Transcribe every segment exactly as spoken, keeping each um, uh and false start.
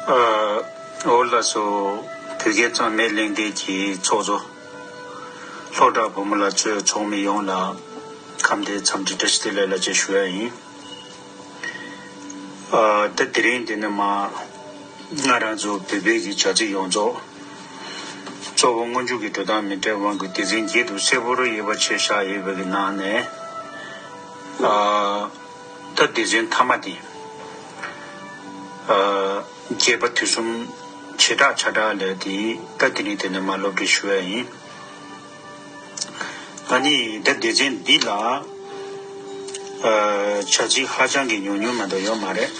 ཨ། འོ་ལགས་སོ། བོད་སྐད་གཙང་མའི་གླེང་སྟེགས་ཀྱི་ཚོགས་གཙོ། ལྷོ་བྲག་བུ་མོ་ལགས་གཙོས་ཚོགས་མི་ཡོངས་ལ་ཁམས་བདེའི་འཚམས་འདྲི་བཀྲ་ཤིས་བདེ་ལེགས་ལ་ཅེས་ཞུ་ཡ་ཡིན། ཨ། ད་དེ་རིང་འདི་ནས་མར་ང་རང་ཚོ་བོད་པའི་གི་བྱ་ཚིག་ཡོངས་རྫོགས། གཙོ་བོ་སྔོན་འཇུག་གི་འགྲོ་སྟངས་མི་འདྲའི་དབང་གིས་སྡེ་ཚན་བརྒྱད་དུ་གསལ་པོར་དབྱེ་བ་ཕྱེ་བཞག་ཡོད་པའི་གི་ནང་ནས། ཨ། ད་སྡེ་ཚན་མཐའ་མ་དེ། ཨ། རྒྱས་པ་དུས་གསུམ་བྱེ་བྲག་ཆ་འདྲ་ལས་དེ་ད་དེ་རིང་དེ་ནས་མར་སློབ་ཁྲིད་ཞུ་ཡ་ཡིན། ཨ་ནི་ད་སྡེ་ཚན་འདི་ལ། ཨ། བྱ་ཚིག་ཧ་ཅང་གི་ཉུང་ཉུང་མ་གཏོགས་ཡོད་མ་རེད།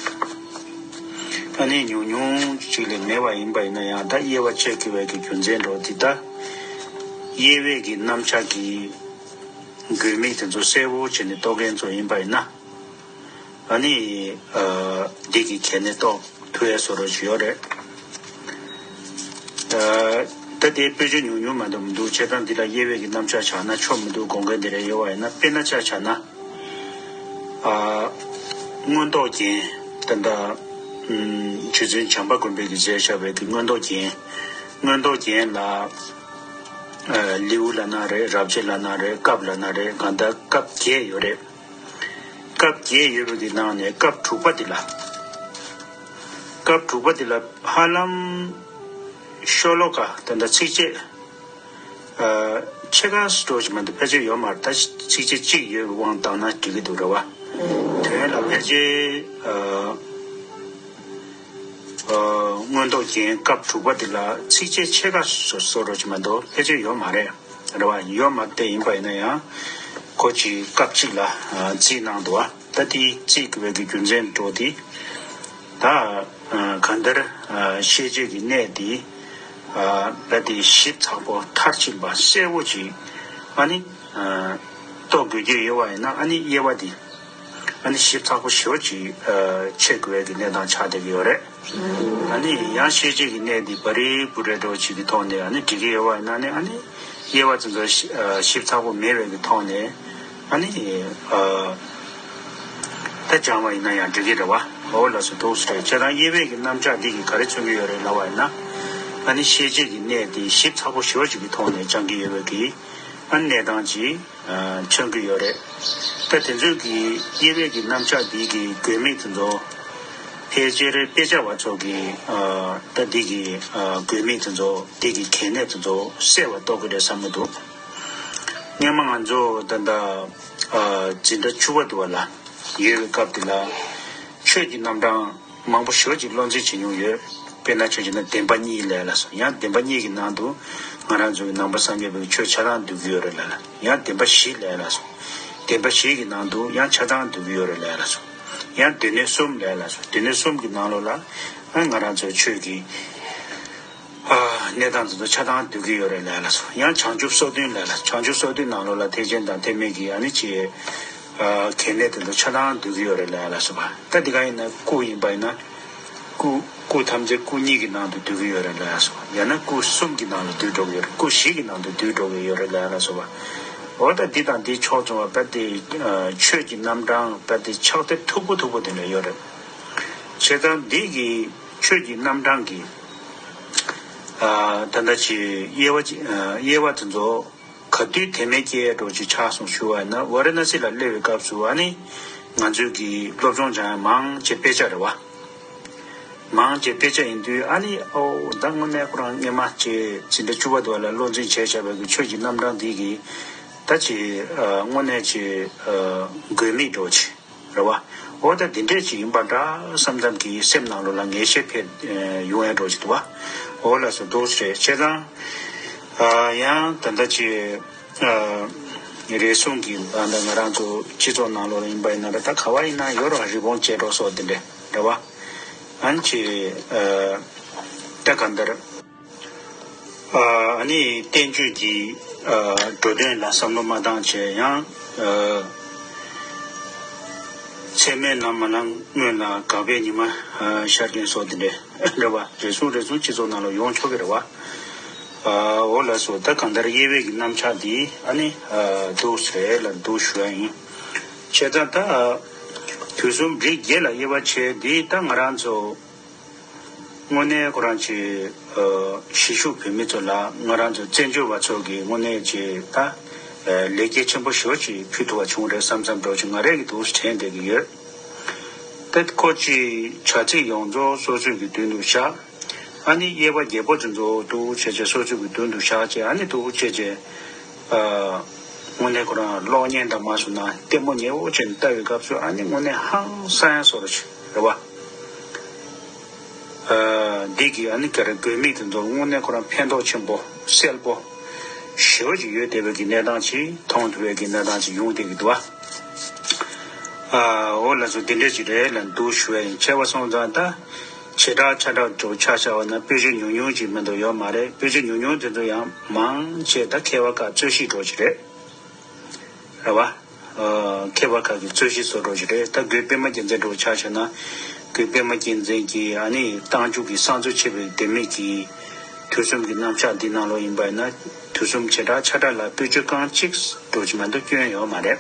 ཨ་ནི་ཉུང་ཉུང་ཅིག་ལས་མེད་པ་ཡིན་པ་ཡིན་ན་ཡང་ད་དབྱེ་བ་ཕྱེ་དགོས་པའི་གི་རྒྱུ་མཚན་འདྲ་བོ་འདི་ད། དབྱེ་བའི་གི་རྣམ་གཞག་གི་དགོས་དམིགས་དེ་ཚོ་གསལ་པོ་བྱས་ནས་རྟོགས་མཁན་ཚོ་ཡིན་པ་ཡིན་ན། ཨ་ནི། ཨ། འདི་གི་གལ་གནད་རྟོགས་ཐུབ་ཡ་བཟོ་འདྲ་ཅིག་ཡོད་རེད། ཨ། ད་དེ་དཔེ་ཆ་ཉུང་ཉུང་མ་གཏོགས་མི་འདུག་བྱས་ཙང་འདི་ལ་དབྱེ་བའི་གི་རྣམ་གཞག་བྱས་ན་ཆོག་མི་འདུག་དགོངས་མཁན་དེ་འདྲ་ཡོད་པ་ཡིན་ན། དཔེར་ན་ཆ་བཞག་ན། ཨ། མངོན་རྟོགས་རྒྱན། ད་ལྟ། ཨམ། རྗེ་བཙུན་བྱམས་པ་མགོན་པོས་ཀྱིས་མཛད་བཞག་པའི་གི་མངོན་རྟོགས་རྒྱན། མངོན་རྟོགས་རྒྱན་ལ། ཨ། ལེའུ་ལབ་ན་རེད། རབ་བྱེད་ལབ་ན་རེད། སྐབས་ལབ་ན་རེད། གང་ལྟར་སྐབས་བརྒྱད་ཡོད་རེད། སྐབས་བརྒྱད་ཡོད་པའི་གི་ནང་ནས་སྐབས་དྲུག་པ་འདི་ལ། སྐབས་དྲུག་པ་འདི་ལ་ཧ་ལམ་ཤོ་ལོ་ཀ་ད་ལྟ་ཚིགས་བཅད། ཨ། ཕྱེད་ཀ་སྤྲོ་ཞིག་མ་གཏོགས་ཕལ་ཆེར་ཡོད་མ་རེད། ད་ཚིགས་བཅད་གཅིག་ཡོད་པའི་དབང་བཏང་ན་འགྲིག་གི་འདུག་རེད་བ། དོན་ལ་ཕལ་ཆེར། ཨ། ཨ། མངོན་རྟོགས་རྒྱན་སྐབས་དྲུག་པ་འདི་ལ་ཚིགས་བཅད་ཕྱེད་ཀ་སོ་སོ་རོ་ཅིག་མ་གཏོགས་ཕལ་ཆེར་ཡོད་མ་རེད། རེད་བ། ཡོད་མ་རེད་དེ་ཡིན་པ་ཡིན་ན་ཡང་ཁོ་ཅིག་སྐབས་གཅིག་ལ། ཨ། རྩིས་གནང་འདུག་བ། ད་དེ་རྩིས་དགོས་པའི་གི་རྒྱུ་མཚན་འདྲ་བོ་དེ། ད། ཨ། གང་ལྟར། ཨ། ཤེས་བྱེད་ཀྱི་གནས་དེ། ཨ། ད་དེ་ཞིབ་ཚགས་པོ་མཐར་ཕྱིན་པ་གསལ་པོ་ཅིག་ཨ་ནི། ཨ། རྟོགས་དགོས་ཀྱི་ཡོད་པ་ཡིན་ན། ཨ་ནི་དབྱེ་བ་དེ། ཨ་ནི་ཞིབ་ཚགས་པོ་ཞེ་པོ་ཅིག་ཨ། ཕྱེ་དགོས་པའི་གི་གནས་སྟངས་ཆགས་བསྡད་ཀྱི་ཡོད་རེད། ཨ་ནི་ཡང་ཤེས་བྱེད་ཀྱི་གནས་འདི་བ་རི་བུ་རེ་འདྲ་བོ་ཅིག་གི་ཐོག་ནས་ཨ་ནི་འགྲིག་གི་ཡོད་པ་ཡིན་ན་ནི། ཨ་ནི་དབྱེ་བ་དེ་ཚོ་ཞིབ་ཨ། ཞིབ་ཚགས་པོ་མེད་པའི་གི་ཐོག་ནས་ཨ་ནི། ཨ། ད་སྦྱངས་པ་ཡིན་ན་ཡང་འགྲིག་གི་རེད་བ། འོ་ལགས་སོ། འདུག་སེ་རེད། བྱས་ཙང་དབྱེ་བའི་གི་རྣམ་གཞག་འདི་གིས་ག་རེ་མཚོན་གྱི་ཡོད་རེད་ལབ་པ་ཡིན་ན། ཨ་ནི་ཤེས་བྱེད་ཀྱི་གནས་དེ་ཞིབ་ཚགས་པོ་ཞེ་པོ་ཅིག་གི་ཐོག་ནས་སྦྱང་གི་ཡོད་པའི་གི་ཨ་ནི་གནས་སྟངས་ཅིག་ཨ། མཚོན་གྱི་ཡོད་རེད། ད་དེ་ཚོའི་གི་དབྱེ་བའི་གི་རྣམ་གཞག་འདི་གི་དགོས་དམིགས་དེ་ཚོ་ཕལ་ཆེར་དཔེ་ཆ་བ་ཚོ་གི་ཨ། ད་འདི་གི་ཨ། དགོས་དམིགས་དེ་ཚོ། འདི་གི་གལ་གནད་དེ་ཚོ་གསལ་བ་རྟོགས་ཀྱི་རེད་བསམ་གྱི་འདུག་སྔོན་མ་ང་ཚོ་ད་ལྟ་ཨ། འཛིན་གྲྭ་བཅུ་པ་དུ་བ་ལ་ཡོད་པའི་སྐབས་དེ་ལ་ཆོས་ཀྱི་རྣམ་གྲངས་མང་པོ་ཞེ་པོ་ཅིག་བློ་འཛིན་བྱེད་མྱོང་ཡོད། དཔེར་ན་ཆ་བཞག་ན་བདེན་པ་གཉིས་ལབ་ཡ་ལ་སོགས། ཡང་བདེན་པ་གཉིས་ཀྱི་ནང་དུ་ང་རང་ཚོ་གི་ནང་པ་སངས་རྒྱས་པའི་ཆོས་ཆ་ཚང་འདུ་གི་ཡོད་རེད་ལབ་ཡ་ལ། ཡང་བདེན་པ་བཞི་ལབ་ཡ་ལ་སོགས། བདེན་པ་བཞི་གི་ནང་དུ་ཡང་ཆ་ཚང་འདུ་གི་ཡོད་རེད་ལབ་ཡ་ལ་སོགས། ཡང་སྡེ་སྣོད་གསུམ་ལབ་ཡ་ལ་སོགས། སྡེ་སྣོད་གསུམ་གྱི་ནང་ལོགས་ལ་ཨ། ང་རང་ཚོའི་ཆོས་ཀྱི་ཨ། གནས་སྟངས་དེ་ཚོ་ཆ་ཚང་འདུ་གི་ཡོད་རེད་ལབ་ཡ་ལ་སོགས། ཡང་བྱང་ཆུབ་སོ་བདུན་ལབ་ཡ་ལ། བྱང་ཆུབ་སོ་བདུན་ནང་ལོགས་ལ་ཐེག་ཆེན་དང་ཐེག་དམན་གྱི་ཨ་ནི་ཅིག་ཨ། གལ་གནད་དེ་ཚོ་ཆ་ཚང་འདུ་གི་ཡོད་རེད་ལབ་ཡ་ལ་སོགས་པ། ད་འདི་ག་ཡིན་ན་སྐུ་ཡིན་པ་ཡིན་ན། སྐུ། སྐུ་ཐམས་ཅད་སྐུ་གཉིས་ཀྱི་ནང་དུ་འདུ་གི་ཡོད་རེད་ལབ་ཡ་སོགས། ཡང་ན་སྐུ་གསུམ་གྱི་ནང་ལ་འདུས་འགྲོ་གི་ཡོད་རེད། སྐུ་བཞི་གི་ནང་དུ་འདུས་འགྲོ་གི་ཡོད་རེད་ལབ་ཡ་ལ་སོགས་པ། འོ་ད་འདི་དང་འདི་ཕྱོགས་མཚུངས་པ་དཔེ་དེ་ཆོས་ཀྱི་རྣམ་གྲངས་དཔེ་དེ་ཕྱག་དེབ་མཐུག་པོ་མཐུག་པོ་དེ་འདྲ་ཡོད་རེད། བྱས་ཙང་འདི་གི་ཆོས་ཀྱི་རྣམ་གྲངས་ཀྱི་ཨ། ད་ལྟ་ཅིག་དབྱེ་བ་ཅིག་ཨ། དབྱེ་བ་དེ་ཚོ་ག་དུས་དེ་མེད་སྐྱེ་འགྲོ་ཅིག་ཆགས་སོང་ཞུ་བ་ཡིན་ན། ཝཱ་ར་ཎ་སི་ལ་སླེབས་པའི་སྐབས་སུ་ཨ་ནི་ང་ཚོས་ཀྱི་སློབ་སྦྱོང་སྦྱང་ཡ་མང་ཆེ་དཔེ་ཆ་རེད་བ། མང་ཆེ་དཔེ་ཆ་ཡིན་དུས་ཨ་ནི་ཨོ་ད་དངོས་གནས་ཁོ་རང་སྔོན་མ་ཅིག་འཛིན་གྲྭ་བཅུ་པ་དུ་བ་ལ་བློ་འཛིན་བྱས་བཞག་པའི་གི་ཆོས་ཀྱི་རྣམ་གྲངས་འདི་གི་ད་ཅིག་ཨ། དངོས་གནས་ཅིག་ཨ། དགོས་དམིགས་འགྲོ་ཅིག་རེད་བ། འོ་ད་འདི་འདྲས་ཅིག་ཡིན་པ་འདྲ་བསམ་བསམ་གྱི་སེམས་ནང་ལོགས་ལ་ངེས་ཤེས་འཕེལ་ཡོང་ཡ་འགྲོ་ཅིག་འདུག་བ། འོ་ལགས་སོ། འདུག་སེ་རེད། བྱས་ཙང་ཨ། ཡང་ད་ལྟ་ཅིག་ཨ། རེ་ཟུང་གི་ད་ལྟ་ང་རང་ཚོ་སྤྱི་ཚོགས་ནང་ལོགས་ལ་ཡིན་པ་ཡིན་ན་ར། ད་ག་བ་ཡིན་ན་ཡོད་ར། རི་བོང་ཅལ་འདྲ་སོགས་འདི་འདྲས་རེད་བ། ཨ་ནི་ཅིག་ཨ། ད་གང་ལྟར། ཨ་ནི་བསྟན་བཅོས་ཀྱི་ཨ། འགྲོ་དོན་ལ་བསམ་བློ་མ་བཏང་བྱས་ཡང་ཨ། ཚད་མའི་ནམ་མ་ལངས་སྔོན་ལ་དགག་པའི་ཉི་མ་ཨ། ཤར་མཁན་སོགས་དེ་འདྲས་རེད་བ། རེ་ཟུང་རེ་ཟུང་སྤྱི་ཚོགས་ནང་ལ་ཡོང་ཆོག་གི་རེད་བ། ཨ། འོ་ལགས་སོ། ད་གང་ལྟར་དབྱེ་བའི་གི་རྣམ་གཞག་འདི་ཨ་ནི་ཨ། འདུག་སེ་ལ་འདུག་ཞུ་ཡ་ཡིན། བྱས་ཙང་ད་དུས་གསུམ་རིགས་བརྒྱད་ལ་དབྱེ་བ་ཕྱེ་འདི་ད་ང་རང་ཚོ། དངོས་གནས་ཁོ་རང་གི་ཨ་གཞིས་བཞུགས་བོད་མི་ཚོ་ལ་ང་རང་ཚོ་བཙན་བྱོལ་བ་ཚོ་གི་དངོས་གནས་ཀྱི་ད་ཨ་ལེགས་སྐྱེས་ཆེན་པོ་ཞེ་པོ་ཅིག་ཕུལ་ཐུབ་པ་བྱུང་རེད་བསམ་བསམ་འདྲ་བོ་ཅིག་ང་རང་གིས་འདུག་དྲན་བསྡད་ཀྱི་ཡོད། ད་ཁོ་གི་བྱ་ཚིག་ཡོངས་རྫོགས་སོ་སོའི་གི་མདུན་དུ་བཞག་ཨ་ནི་དབྱེ་བ་བརྒྱད་པོ་དེ་ཚོ་འདུག་བྱས་བྱས་སོ་སོའི་གི་མདུན་དུ་བཞག་བྱས་ཨ་ནི་འདུག་བྱས་བྱས་ཨ་དངོས་གནས་ཁོ་རང་གློག་བརྙན་དང་མ་སོང་ན་ལྟད་མོ་ཉེ་བོ་བྱས་ནས་ལྟ་བའི་སྐབས་སུ་ཨ་ནི་དངོས་གནས་ཧང་སང་ཡ་བཟོ་འདྲ་ཅིག་རེད་བ། ཨ་འདི་གི་ཨ་ནི་ག་རེ་དགོས་དམིགས་དེ་ཚོ་དངོས་གནས་ཁོ་རང་ཕན་ཐོགས་ཆེན་པོ་གསལ་པོ་ཞེ་པོ་ཅིག་ཡོད་བསྡད་པའི་གི་གནས་སྟངས་ཅིག་མཐོང་ཐུབ་པའི་གི་གནས་སྟངས་ཅིག་ཡོང་བསྡད་ཀྱི་འདུག་བ། ཨ་འོ་ལགས་སོ། འདི་འདྲས་ཅིག་རེད་ལབ་འདུག་ཞུ་བ་ཡིན། བྱས་པ་སོང་ཙང་ད་བྱེ་བྲག་ཆ་འདྲ་འདྲ་ཆ་བཞག་པ་ན་དཔེ་བརྗོད་ཉུང་ཉུང་ཅིག་མ་གཏོགས་ཡོད་མ་རེད། དཔེ་བརྗོད་ཉུང་ཉུང་དེ་ཚོ་ཡང་མང་ཆེ་ད་མཁས་པ་ཁག་རྩོད་གཞི་འདྲ་ཅིག་རེད། རེད་བ། ཨ་མཁས་པ་ཁག་གི་རྩོད་གཞི་བཟོ་འདྲ་ཅིག་རེད། ད་འགོས་པད་མ་རྒྱལ་མཚན་འདྲ་ཆ་བཞག་ན། འགོས་པད་མ་རྒྱལ་མཚན་གྱི་ཨ་ནི་རྟགས་འཇུག་གི་གསང་མཛོད་ཆེ་བའི་ལྡེ་མིག་གི་དུས་གསུམ་གྱི་རྣམ་གཞག་འདི་ནང་ལོགས་ཡིན་པ་ཡིན་ན། དུས་གསུམ་བྱེ་བྲག་ཆ་འདྲ་ལ་དཔེ་བརྗོད་རྐང་གཅིག་འདྲ་ཅིག་མ་གཏོགས་སྐྱོན་ཡོད་མ་རེད། རེད་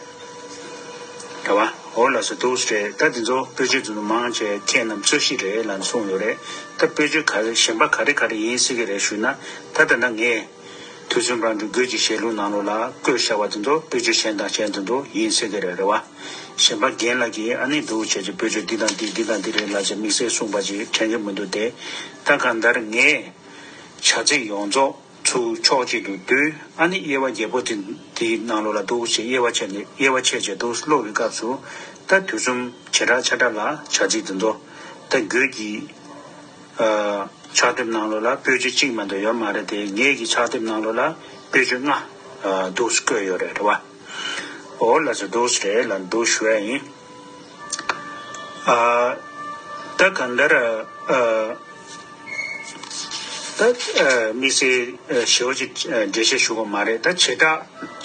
བ། འོ་ལགས་སོ། འདུག་སེ་རེད། ད་འདི་ཚོ་དཔེ་བརྗོད་འདི་ཚོ་མང་ཆེ་ཁྱེད་རྣམས་རྩོད་གཞི་རེད་ལབ་གསུངས་ཡོད་རེད། ད་དཔེ་བརྗོད་ག་རེ་གཞན་པ་ག་རེ་ག་རེ་ཡིན་སྲིད་ཀྱི་རེད་ཞུས་ན། ད་ད་ལྟ་ངས་དུས་གསུམ་རང་གྲོལ་རྒོད་ཀྱི་ཞལ་ལུང་ནང་ལོགས་ལ་བཀོད་བཞག་པ་དེ་ཚོ་དཔེ་བརྗོད་གཞན་དང་གཞན་དེ་ཚོ་ཡིན་སྲིད་ཀྱི་རེད། རེད་བ། གཞན་པ་རྒན་ལགས་ཀྱིས་ཨ་ནི་འདུག་བྱས་ཀྱི་དཔེ་བརྗོད་འདི་དང་འདི་འདི་དང་འདི་རེད་ལབ་བྱས་དམིགས་བསལ་གསུངས་པ་ཅིག་དྲན་གྱི་མི་འདུག་སྟེ། ད་གང་ལྟར་ངས་བྱ་ཚིག་ཡོངས་རྫོགས་ཚུར་ཕྱོགས་གཅིག་ཏུ་བསྡུས། ཨ་ནི་དབྱེ་བ་བརྒྱད་པོ་དེ་དེའི་ནང་ལོགས་ལ་འདུག་བྱས་དབྱེ་བ་ཕྱེ་ནས་དབྱེ་བ་ཕྱེ་བྱས་འདུག་ཀློག་པའི་སྐབས་སུ་ད་དུས་གསུམ་བྱེ་བྲག་ཆ་འདྲ་ལ་བྱ་ཚིག་དེ་ཚོ་ད་འགོས་ཀྱི་ཨ་ཕྱག་དེབ་ནང་ལོགས་ལ་དཔེ་བརྗོད་གཅིག་མ་གཏོགས་ཡོད་མ་རེད་དེ། ངེད་ཀྱི་ཕྱག་དེབ་ནང་ལོགས་ལ་དཔེ་བརྗོད་ལྔ་ཨ་འདུག་སེ་བཀོད་ཡོད་རེད། རེད་བ། འོ་ལགས་སོ། འདུག་སེ་རེད་ལབ་འདུག་ཞུ་ཡ་ཡིན། ཨ་ད་གང་ལྟར་ཨ་ད་ཨ་དམིགས་བསལ་ཨ་ཞེ་པོ་ཅིག་ཨ་འགྲེལ་བཤད་ཞུ་དགོས་མ་རེད། ད་བྱེ་བྲག་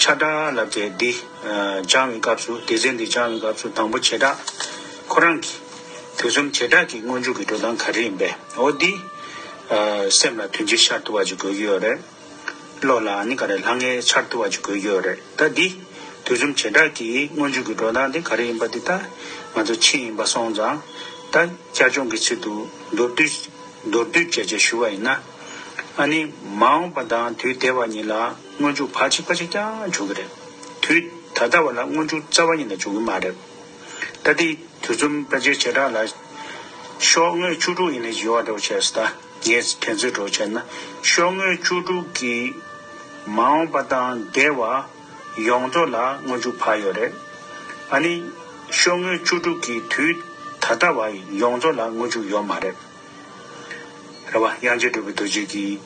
ཆ་འདྲ་ལབ་དེ་འདི་ཨ་སྦྱང་བའི་སྐབས་སུ། སྡེ་ཚན་འདི་སྦྱང་བའི་སྐབས་སུ་དང་པོ་བྱེ་བྲག་ཁོ་རང་གི་དུས་གསུམ་བྱེ་བྲག་གི་སྔོན་འཇུག་གི་འགྲོ་སྟངས་ག་རེ་ཡིན་པས། འོ་འདི་ཨ་སེམས་ལ་དོན་སྤྱི་ཤར་ཐུབ་པ་ཅིག་དགོས་ཀྱི་ཡོད་རེད། བློ་ལ་ནི་ག་རེ་ལྷང་ངེ་འཆར་ཐུབ་པ་ཅིག་དགོས་ཀྱི་ཡོད་རེད། ད་འདི་དུས་གསུམ་བྱེ་བྲག་གི་སྔོན་འཇུག་གི་འགྲོ་སྟངས་འདི་ག་རེ་ཡིན་པ་འདི་ད་ང་ཚོ་ཕྱིས་ཡིན་པ་སོང་ཙང་། ད་བསྐྱར་སྦྱོང་གི་ཚུལ་དུ་མདོར་བསྡུས་མདོར་བསྡུས་བྱས་བྱས་ཞུ་བ་ཡིན་ན། ཨ་ནི་མ་འོངས་པ་དང་དུས་འདས་པ་གཉིས་ལ་སྔོན་འཇུག་ཕར་གཅིག་པ་གཅིག་རྐྱང་འཇུག་གི་རེད། དུས་ད་ལྟ་བ་ལ་སྔོན་འཇུག་རྩ་བ་ཉིད་ནས་འཇུག་གི་མ་རེད། ད་འདི་དུས་གསུམ་དཔེ་བརྗོད་བྱེ་བྲག་ལ་ཤོག་ངོས་བཅུ་དྲུག་ཡིན་ནའི་ཡོད་པ་འདྲ་བོ་བྱས་སོང་། ད་ངས་དྲན་ཚོད་འདྲ་བོ་བྱས་ན། ཤོག་ངོས་བཅུ་དྲུག་གི་མ་འོངས་པ་དང་འདས་པ་ཡོངས་རྫོགས་ལ་སྔོན་འཇུག་ཕར་ཡོད་རེད། ཨ་ནི་ཤོག་ངོས་བཅུ་དྲུག་གི་དུས་ད་ལྟ་བ་ཡོངས་རྫོགས་ལ་སྔོན་འཇུག་ཡོད་མ་རེད། རེད་བ། དབྱངས་ཅན་གྲུབ་པའི་རྡོ་རྗེ་གིས་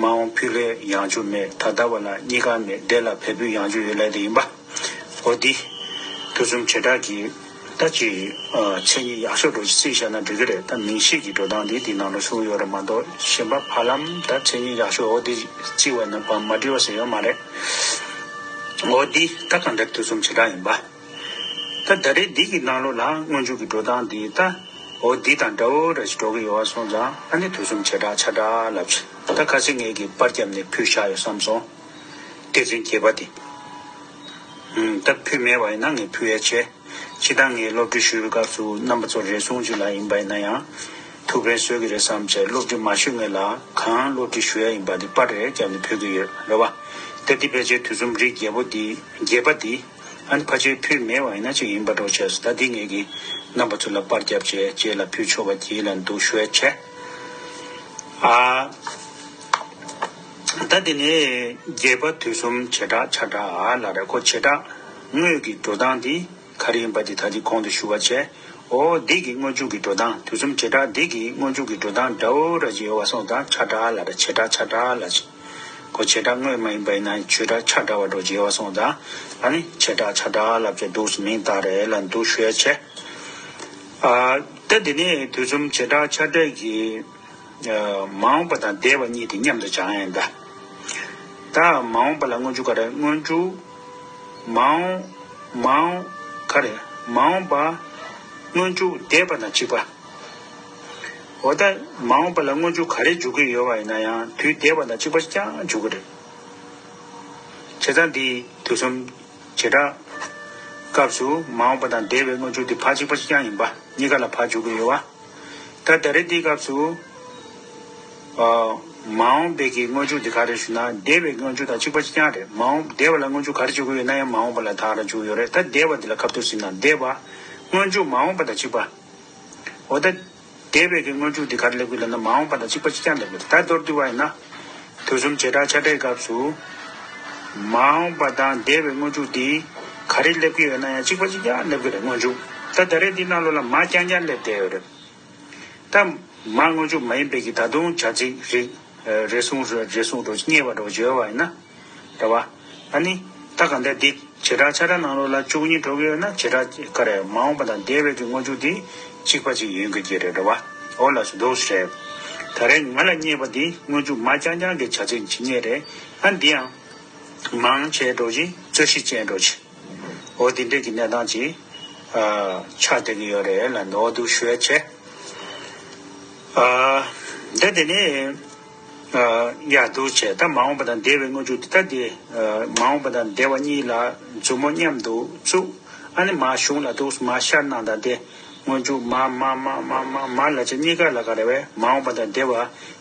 མ་འོངས་ཕུལ་ལས་ཡང་འཇུག་མེད། ད་ལྟ་བ་ལ་གཉིས་ཀ་མེད། འདས་ལ་བས་འཕུལ་ཡང་འཇུག་ཡོད་ལབ་དེ་ཡིན་པ། འོ་འདི་དུས་གསུམ་བྱེ་བྲག་གི་ད་ཅི་ཨ་མཚན་ཉིད་ཡག་ཤོས་འདྲ་ཅིག་བརྩིས་བཞག་ན་འགྲིག་གི་རེད། ད་མིང་གཞི་གི་འགྲོ་སྟངས་འདི་འདི་ནང་ལ་གསུངས་ཡོད་རེད་མ་གཏོགས། གཞན་པ་བར་ལམ་ད་མཚན་ཉིད་ཡག་ཤོས་འོ་འདི་བརྩིས་པ་ན་བར་མ་འགྲིག་པ་ཟེར་ཡོད་མ་རེད། འོ་འདི་ད་གང་ལྟར་དུས་གསུམ་བྱེ་བྲག་ཡིན་པ། ད་ད་རེས་འདི་གི་ནང་ལོགས་ལ་སྔོན་འཇུག་གི་འགྲོ་སྟངས་འདི་ད་འོ་འདི་དང་འདྲ་བོ་རེ་ཞིག་འགྲོ་གི་ཡོད་པ་སོང་ཙང་། ཨ་ནི་དུས་གསུམ་བྱེ་བྲག་ཆ་འདྲ་ལབ་ཅིག་ད་ཁ་སང་ངས་ཀྱི་པར་བརྒྱབ་ནས་ཕུལ་བཞག་ཡོད་བསམ་སོང་། སྡེ་ཚན་བརྒྱད་པ་དེ། ཨུམ། ད་ཕུལ་མེད་པ་ཡིན་ན་ངས་ཕུལ་ཡ་བྱས། སྤྱིར་བཏང་ངས་སློབ་ཁྲིད་ཞུ་བའི་སྐབས་སུ་རྣམ་པ་ཚོ་རེ་ཟུང་ཅིག་ལ་ཡིན་པ་ཡིན་ན་ཡང་ཐུགས་ཕན་གསོས་ཀྱི་རེད་བསམ་བྱས། སློབ་ཁྲིད་མ་ཞུས་སྔོན་ལ་གང་སློབ་ཁྲིད་ཞུ་ཡ་ཡིན་པ་དེ་པར་རེ་བརྒྱབ་ནས་ཕུལ་གྱི་ཡོད་རེད་བ། ད་འདི་ཕལ་ཆེར་དུས་གསུམ་རིགས་བརྒྱད་པོ་འདི་བརྒྱད་པ་འདི་ཨ་ནི་ཕལ་ཆེར་ཕུལ་མེད་པ་ཡིན་ན་ཅིག་ཡིན་པ་འདྲ་བྱས་སོང་། ད་འདི་ངས་ཀྱི་རྣམ་པ་ཚོ་ལ་པར་བརྒྱབ་བྱས་རྗེས་ལ་ཕུལ་ཆོག་པ་གྱིས་ལ་འདུག་ཞུ་ཡ་བྱས། ཨ། ད་དེ་ནས་བརྒྱད་པ་དུས་གསུམ་བྱེ་བྲག་ཆ་འདྲ་ལབ་རེད། ཁོ་བྱེ་བྲག་དངོས་ཀྱི་འགྲོ་སྟངས་འདི་ག་རེ་ཡིན་པ་འདི་ད་ལྟའི་གོང་དུ་ཞུ་བ་བྱས། འོ་འདི་གི་སྔོན་འཇུག་གི་འགྲོ་སྟངས། དུས་གསུམ་བྱེ་བྲག་འདི་གི་སྔོན་འཇུག་གི་འགྲོ་སྟངས་འདྲ་བོ་ར་ཅིག་ཡོད་པ་སོང་ཙང་ཆ་འདྲ་ལབ་རེད། བྱེ་བྲག་ཆ་འདྲ་ལབ་ཅིག་ཁོ་བྱེ་བྲག་དངོས་མ་ཡིན་པ་ཡིན་ན་བྱེ་བྲག་ཆ་འདྲ་བ་འདྲ་ཅིག་ཡོད་པ་སོང་ཙང་། ཨ་ནི་བྱེ་བྲག་ཆ་འདྲ་ལབ་བྱས་འདུག་སེ་མིང་བཏགས་རེད་ལབ་འདུག་ཞུ་ཡ་བྱས། ཨ། ད་དེ་ནས་དུས་གསུམ་བྱེ་བྲག་ཆ་འདྲ་གི་ཨ་མ་འོངས་པ་དང་འདས་པ་གཉིས་དེ་མཉམ་དུ་སྦྱང་ཡ་ཡིན་ད། ད་མ་འོངས་པ་ལ་སྔོན་འཇུག་ག་རེ། སྔོན་འཇུག་མ་འོངས་མ་འོངས་ག་རེ། མ་འོངས་པ་སྔོན་འཇུག་འདས་པ་དང་གཅིག་པ། འོ་ད་མ་འོངས་པ་ལ་སྔོན་འཇུག་ག་རེ་འཇུག་གི་ཡོད་པ་ཡིན་ན་ཡང་དུས་འདས་པ་དང་གཅིག་པ་རྐྱང་འཇུག་གི་རེད། བྱས་ཙང་འདི་དུས་གསུམ་བྱེ་བྲག་སྐབས་སུ་མ་འོངས་པ་དང་འདས་པའི་སྔོན་འཇུག་འདི་ཕར་གཅིག་པ་རྐྱང་ཡིན་པ། གཉིས་ཀ་ལ་ཕར་འཇུག་གི་ཡོད་པ། ད་ད་རེས་འདིའི་སྐབས་སུ་ མ་འོངས་པའི་གི་སྔོན་འཇུག་འདི་ག་རེ་ཞུ་ན། འདས་པའི་སྔོན་འཇུག་དང་གཅིག་པ་གཅིག་རྐྱང་རེད། མ་འོངས་འདས་པ་ལ་སྔོན་འཇུག་ག་རེ་བྱེད་དགོས་ཡོད་ན་ཡང་མ་འོངས་པ་ལ་ད་ག་རང་བྱེད་དགོས་ཡོད་རེད། ད་འདས་པ་འདི་ལ་ཁ་ཐུག་ཟིན་ན་འདས་པ་སྔོན་འཇུག་མ་འོངས་པ་དང་གཅིག་པ། འོ་ད། འདས་པའི་གི་སྔོན་འཇུག་འདི་ག་རེ་སླེབས་ཀྱི་ལབ་ན་མ་འོངས་པ་དང་གཅིག་པ་གཅིག་རྐྱང་སླེབས་ཀྱི་རེད། ད་མདོར་བསྡུས་པ་ཡིན་ན། དུས་གསུམ་བྱེ་བྲག་ཆ་འདྲའི་སྐབས་སུ། མ་འོངས་པ་དང་འདས་པའི་སྔོན་འཇུག་འདི་ག་རེ་སླེབས་ཀྱི་ཡོད་ན་ཡང་གཅིག་པ་གཅིག་རྐྱང་སླེབས་ཀྱི་རེད། སྔོན་འཇུག་ད་ད་རེས་འདི་ནང་ལོགས་ལ་མ་རྐྱང་རྐྱང་སླེབས་བསྡད་ཡོད་རེད། ད་མ་སྔོན་འཇུག་མ་ཡིན་པའི་གི་ད་དུང་བྱ་ཚིག་རེ་རེ་ཟུང་རེ་ཟུང་རེ་རྙེད་པ་འདྲ་བོ་བརྗོད་པ་ཡིན་ན། རེད་བ། ཨ་ནི། ད་གང་ལྟར་འདི་བྱེ་བྲག་ཆ་འདྲ་ནང་ལོགས་ལ་བཅུ་གཉིས་འགྲོ་གི་ཡོད་ན། བྱེ་བྲག་ག་རེ་མ་འོངས་པ་དང་འདས་པའི་གི་སྔོན་འཇུག་འདི་གཅིག་པ་གཅིག་ཡིན་དགོས་ཀྱི་རེད། རེད་བ། འོ་ལགས་སོ། འདུག་སེ་རེད། ད་རེས་ང་ལ་རྙེད་པ་འདི་སྔོན་འཇུག་མ་རྐྱང་རྐྱང་གི་བྱ་ཚིག་ཅིག་རྙེད་རེད། ཨ་འདི་ཡང་མང་ཆེ་འགྲོ་ཅིག་རྩོད་གཞི་ཅན་འགྲོ་ཅིག་འོ་དེ་འདྲས་ཀྱི་གནས་སྟངས་ཅིག་ཨ་ཆགས་བསྡད་ཀྱི་ཡོད་རེད་ལབ་འདུག་འདུག་ཞུ་ཡ་བྱས། ཨ་འདི་དེ་ནས་ཨ་ཡ་འདུག་བྱས། ད་མ་འོངས་པ་དང་འདས་པའི་སྔོན་འཇུག་དེ་ད་དེ་ཨ་མ་འོངས་པ་དང་འདས་པ་གཉིས་ལ་མཛུབ་མོ་མཉམ་དུ་བཙུགས། ཨ་ནི་མ་གཞུང་ལ་འདུག་མ་ཤར་ནང་དང་དེ་སྔོན་འཇུག་མ་མ་མ་མ་མ་མ་ལ་ཅི་གཉིས་ཀ་ལ་ག་རེ་བས། མ་འོངས་པ་དང་འདས་པ་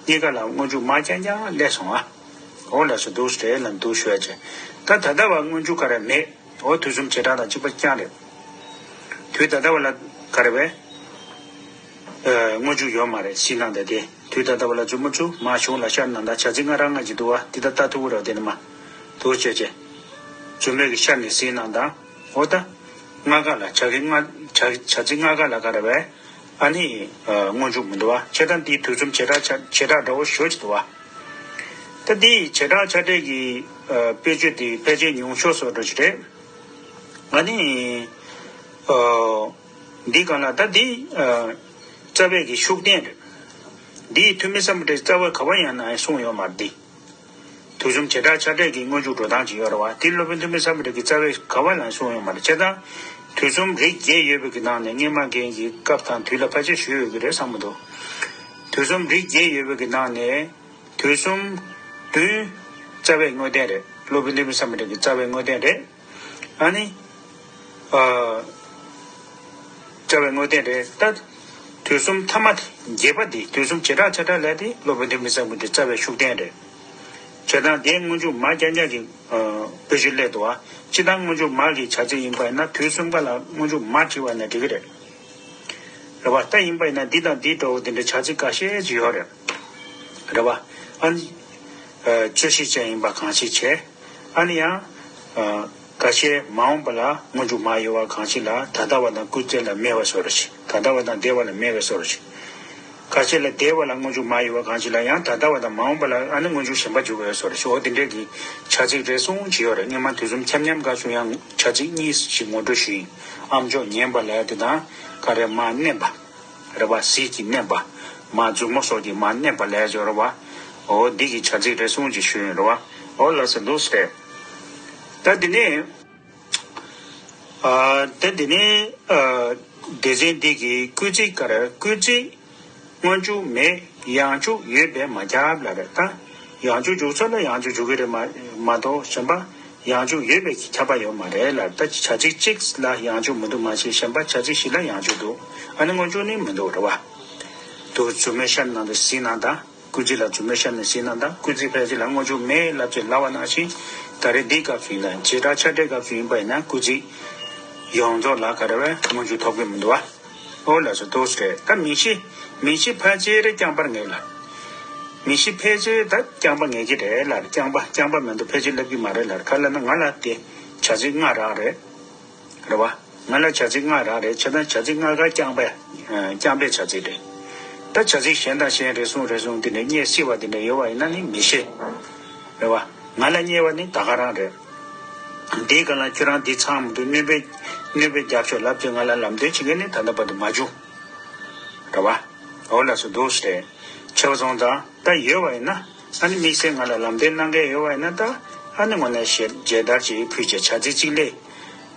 གཉིས་ཀ་ལ་སྔོན་འཇུག་མ་རྐྱང་རྐྱང་སླེབས་སོང་ཨ། འོ་ལགས་སོ། འདུག་སེ་རེད་ལབ་འདུག་ཞུ་ཡ་བྱས། ད་ད་ལྟ་བ་སྔོན་འཇུག་ག་རེ་མེད། འོ་དུས་གསུམ་བྱེ་བྲག་དང་གཅིག་པ་རྐྱང་རེད། དུས་ད་ལྟ་བ་ལ་ག་རེ་བས། ཨ་སྔོན་འཇུག་ཡོད་མ་རེད། ཟིན་ནང་ད་དེ་དུས་ད་ལྟ་བ་ལ་མཛུབ་མོ་བཙུགས། མ་གཞུང་ལ་ཤར་ནང་ད་བྱ་ཚིག་ལྔ་རང་ལྔ་ཅིག་འདུག་བ། དེ་ད་ལྟ་ཐུག་གི་རེད་བ། དེ་ནི་མ་འདུག་བྱས་བྱས། མཛུབ་མོ་གི་ཤར་ནས་ཟིན་ནང་ད། འོ་ད། ལྔ་ཀ་ལ་བྱ་གི་ལྔ་བྱ་བྱ་ཚིག་ལྔ་ཀ་ལ་ག་རེ་བས། ཨ་ནི་ཨ་སྔོན་འཇུག་མི་འདུག་བ། བྱས་ཙང་འདི་དུས་གསུམ་བྱེ་བྲག་ཆ་བྱེ་བྲག་འདྲ་བོ་ཞེ་ཅིག་འདུག་བ། ད་འདི་བྱེ་བྲག་ཆ་འདྲ་གི་ཨ་དཔེ་བརྗོད་འདི་ཕལ་ཆེར་ཉུང་ཤོས་སུ་འགྲོ་གི་རེད། ཨ་ནི་ཨ་འདི་གང་ལ་ད་འདི་ཨ་རྩ་བའི་གི་ཤུགས་བསྟན་རེད། འདི་ཐོན་མི་སམ་བྷོ་ཊས་རྩ་བ་ག་བ་ཡང་ན་གསུངས་ཡོད་མ་རེད་འདི། དུས་གསུམ་བྱེ་བྲག་ཆ་འདྲ་གི་སྔོན་འཇུག་འགྲོ་སྟངས་ཅིག་ཡོད་རེད་བ། དེ་སློབ་དཔོན་ཐོན་མི་སམ་བྷོ་ཊ་གི་རྩ་བའི་ག་བ་ལ་གསུངས་ཡོད་མ་རེད། བྱས་ཙང་དུས་གསུམ་རིགས་བརྒྱད་ཡོད་པའི་གི་ནང་ནས་སྔོན་མ་རྒན་གྱི་སྐབས་དང་དུས་ལ་ཕལ་ཆེར་ཞུས་ཡོད་ཀྱི་རེད་བསམ་གྱི་འདུག་དུས་གསུམ་རིགས་བརྒྱད་ཡོད་པའི་གི་ནང་ནས་དུས་གསུམ་བདུན་རྩ་བའི་དངོས་བསྟན་རེད། སློབ་དཔོན་ཐོན་མི་སམ་བྷོ་ཊ་གི་རྩ་བའི་དངོས་བསྟན་རེད། ཨ་ནི། ཨ། རྩ་བའི་དངོས་བསྟན་རེད་ད། དུས་གསུམ་ཐ་མ་དེ་བརྒྱད་པ་དེ་དུས་གསུམ་བྱེ་བྲག་ཆ་འདྲ་ལས་དེ་སློབ་དཔོན་ཐོན་མི་སམ་བྷོ་ཊའི་རྩ་བའི་ཤུགས་བསྟན་རེད། བྱས་ཙང་དེའི་སྔོན་འཇུག་མ་རྐྱང་རྐྱང་གི་ཨ་དཔེ་བརྗོད་སླེབས་འདུག་བ། སྤྱིར་བཏང་སྔོན་འཇུག་མ་གི་བྱ་ཚིག་ཡིན་པ་ཡིན་ན་དུས་གསུམ་ཀ་ལ་སྔོན་འཇུག་མ་བྲིས་པ་ན་འགྲིག་གི་རེད། རེད་བ། ད་ཡིན་པ་ཡིན་ན་འདི་དང་འདི་འདྲ་བོ་དེ་འདྲའི་བྱ་ཚིག་འགའ་ཤས་ཅིག་ཡོད་རེད། རེད་བ། ཨ་ནི། ཨ་རྩོད་གཞི་ཅན་ཡིན་པ་གང་ཞིག་བྱས། ཨ་ནི་ཡང་། ཨ་ཁ་ཤས་མ་འོངས་པ་ལ་སྔོན་འཇུག་མ་ཡོད་པ་གང་ཞིག་ལ་ད་ལྟ་བ་དང་སྐུལ་ཚིག་ལ་མེད་པ་བཟོ་འདྲ་ཞིག་ད་ལྟ་བ་དང་འདས་པ་ལ་མེད་པ་བཟོ་འདྲ་ཞིག་ཁ་ཤས་ལ་འདས་པ་ལ་སྔོན་འཇུག་མ་ཡོད་པ་གང་ཞིག་ལ་ཡང་ད་ལྟ་བ་དང་མ་འོངས་པ་ལ་ཨ་ནི་སྔོན་འཇུག་གཞན་པ་འཇུག་པ་བཟོ་འདྲ་ཞིག་འོ་དེ་འདྲས་ཀྱི་བྱ་ཚིག་རེ་ཟུང་ཅིག་ཡོད་རེད། སྔོན་མ་དུས་གསུམ་འཁྱམ་འཁྱམ་སྐབས་སུ་ཡང་བྱ་ཚིག་གཉིས་ཤིག་ངོ་སྤྲོད་ཞུས་ཡིན། ཨ་མཆོག་ཉན་པ་ལབ་ཡ་དེ་དང་ག་རེ་མ་མནན་པ། རེད་བ། ཟིལ་གྱིས་མནན་པ། མ་མཛུབ་མོ་སོགས་ཀྱིས་མ་མནན་པ་ལབ་ཡ་ཅིག་ཡོད་རེད་བ། འོ་འདི་གི་བྱ་ཚིག་རེ་ཟུང་ཅིག་ཞུས་ཡིན། རེད་བ། འོ་ལགས་སོ། འདུག་སེ་རེད། ད་འདི་ནས། ཨ་ད་འདི་ནས་ཨ་སྡེ་ཚན་འདི་གི་སྐུལ་ཚིག་ག་རེ། སྐུལ་ཚིག་སྔོན་འཇུག་མེད། ཡང་འཇུག་ཡོད་པས་མ་ཁྱབ་ལབ་རེད་ད། ཡང་འཇུག་འཇུག་ཚོད་ལ་ཡང་འཇུག་འཇུག་གི་རེད་མ་མ་གཏོགས་གཞན་པ། ཡང་འཇུག་ཡོད་པའི་ཁྱབ་པ་ཡོད་མ་རེད་ལ། ད་བྱ་ཚིག་གཅིག་ལ་ཡང་འཇུག་མི་འདུག་མ་གཞི་གཞན་པ་བྱ་ཚིག་བཞི་ལ་ཡང་འཇུག་འདུག་ཨ་ནི་སྔོན་འཇུག་ནི་མི་འདུག་རེད་བ། དུ་མཛུབ་མོའི་ཤར་ནང་དུ་ཟིན་ན་ད། སྐུལ་ཚིག་ལ་མཛུབ་མོའི་ཤར་ནས་ཟིན་ན་ད། སྐུལ་ཚིག་ཕལ་ཆེར་ལ་སྔོན་འཇུག་མེད་ལབ་ཅེས་ལབ་པ་ནང་བཞིན། ད་རེས་འདིའི་སྐབས་སུ་ཡིན་ན་བྱེ་བྲག་ཆ་འདྲའི་སྐབས་སུ་ཡིན་པ་ཡིན་ན་སྐུལ་ཚིག་ཡོངས་རྫོགས་ལ་ག་རེ་བས་སྔོན་འཇུག་ཐོབ་ཀྱི་མི་འདུག་བ། ཨོ་ལགས་སོ། འདུག་སེ་རེད། ད་མིང་གཞི། མིང་གཞི་ཕལ་ཆེར་རྐྱང་པར་ངེས་ལ། མིང་གཞི་ཕལ་ཆེར་ད་རྐྱང་པ་ངེས་ཀྱི་རེད་ལ། རྐྱང་པ་རྐྱང་པ་མི་འདུག་ཕལ་ཆེར་སླེབས་ཀྱི་མ་རེད་ལ། ག་ལ་ན་ང་ལ་དེ་བྱ་ཚིག་ལྔ་རག་རེད། རེད་བ། ང་ལ་བྱ་ཚིག་ལྔ་རག་རེད། བྱས་ཙང་བྱ་ཚིག་ལྔ་ཀ་རྐྱང་པ། རྐྱང་པའི་བྱ་ཚིག་རེད། ད་བྱ་ཚིག་གཞན་དང་གཞན་རེ་ཟུང་རེ་ཟུང་དེ་འདྲ་རྙེད་སྲིད་པ་དེ་འདྲ་ཡོད་པ་ཡིན་ན་ནི་མི་ཤེས། རེད་བ། ང་ལ་རྙེད་པ་ནི་ད་ག་རང་རེད། འདིའི་སྒང་ལ་ཁྱོད་རང་འདི་ཚང་མི་འདུག་སྣོན་པ། སྣོན་པ་རྒྱབ་ཤོག་ལབ་ཅིག་ང་ལ་ལམ་སྟོན་བྱེད་མཁན་ནི་ད་ལྟ་བར་དུ་མ་བྱུང་། རེད་བ། འོ་ལགས་སོ། འདུག་སེ་རེད། ཆེ་བ་སོང་ཙང་ད་ཡོད་པ་ཡིན་ན། ཨ་ནི་དམིགས་བསལ་ང་ལ་ལམ་སྟོན་གནང་མཁན་ཡོད་པ་ཡིན་ན་ད། ཨ་ནི་དངོས་གནས་ཞལ་མཇལ་དར་ཅིག་ཕུལ་བྱས་བྱ་ཚིག་གཅིག་ལས་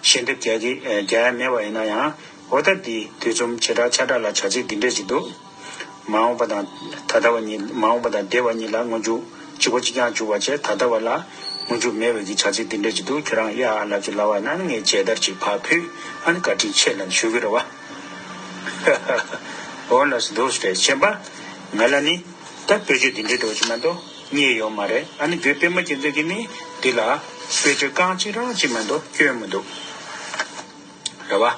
ཞལ་འདེབས་རྒྱག་གི་རྒྱག་ཡ་མེད་པ་ཡིན་ན་ཡང་། འོ་ད་འདི་དུས་གསུམ་བྱེ་བྲག་ཆ་འདྲ་ལ་བྱ་ཚིག་འདི་འདྲས་ཅིག་འདུག་མ་འོངས་པ་དང་ད་ལྟ་བ་གཉིས། མ་འོངས་པ་དང་འདས་པ་གཉིས་ལ་སྔོན་འཇུག་གཅིག་པ་གཅིག་རྐྱང་འཇུག་པ་བྱས། ད་ལྟ་བ་ལ་སྔོན་འཇུག་མེད་པའི་གི་བྱ་ཚིག་འདི་འདྲས་ཅིག་འདུག་ཁྱོད་རང་ཡ་ལབ་ཅིག་ལབ་པ་ཡིན་ན་ངས་མཇལ་དར་ཅིག་ཕར་ཕུལ། ཨ་ནི་བཀའ་དྲིན་ཆེ་ལབ་ཞུ་གི་རེད་བ། འོ་ལགས་སོ། འདུག་སེ་རེད། གཞན་པ་ང་ལ་ནི། ད། ད་བེད་སྤྱོད་འདི་འདྲའི་འགྲོ་གི་མ་གཏོགས་རྙེད་ཡོད་མ་རེད། ཨ་ནི་རྒོད་པད་མ་རྒྱལ་མཚན་གྱིས་ནི་འདི་ལ་བེད་སྤྱོད་རྐང་གཅིག་རང་གཅིག་མ་གཏོགས་བསྐྱོན་མི་འདུག་རེད་བ།